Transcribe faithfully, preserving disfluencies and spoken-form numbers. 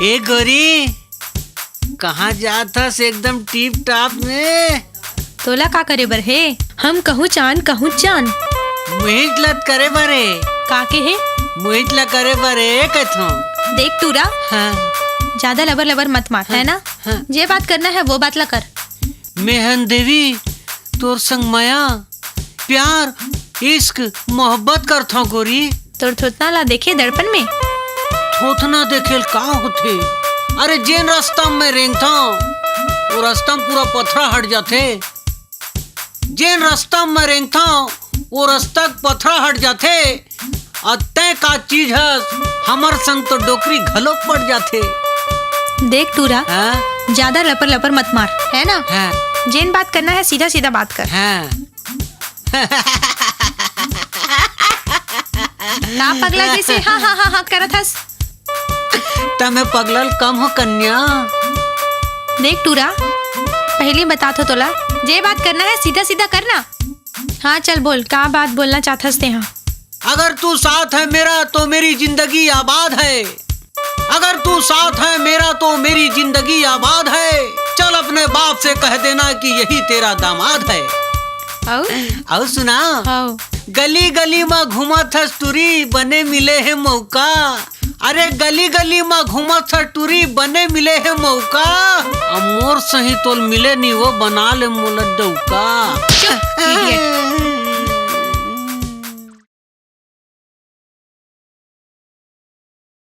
ए गोरी, कहाँ जात हस एकदम टीप टाप में? तोला का करे बर हे? हम कहूँ चान, कहूँ चान। मुहिच लत करे बर हे। का के हे? मुहिच ला करे बर हे कथों। देख टूरा, हाँ। ज्यादा लबर लबर मत मार, हाँ, है ना? हाँ। जे बात करना है वो बात ला कर। मेहन देवी, तोर संग मया, प्यार, इश्क, मोहब्बत करथौं गोरी। तोर थोथना ला देखे दर्पण में। थोथना देखेल का होथे? अरे जेन रास्ता में रेंगथौं, वो रास्ता में पूरा पथरा हट जाथे। जेन रास्ता में रेंगथौं, वो रास्ता के पथरा हट जाथे। अउ तैं का चीज हस, हमर संग तो डोकरी घलो पड़ जाथे। देख टूरा, हाँ? ज्यादा लपर लपर मत मार, है ना? हाँ। जेन बात करना है सीधा सीधा बात कर। हाँ। का पगला जैसे हाँ हाँ हाँ हाँ करत हस? त मैं पगलल कम हो कन्या। देख टूरा, पहली बतात हो तोला, जे बात करना है सीधा सीधा करना। हाँ चल बोल, का बात बोलना चाहत हस तेहा? अगर तू साथ है मेरा तो मेरी जिंदगी आबाद है। अगर तू साथ है मेरा तो मेरी जिंदगी आबाद है। चल अपने बाप से कह देना कि यही तेरा दामाद है। अउ? अउ सुना। अउ? गली गली मा घूमत हस टूरी, बने मिले हे मौका। अरे गली गली मा घूमत हस टूरी, बने मिले हे मौका। अब मोर सही तोल मिले नी, वो बना ले मोला डौका। चुप, idiot।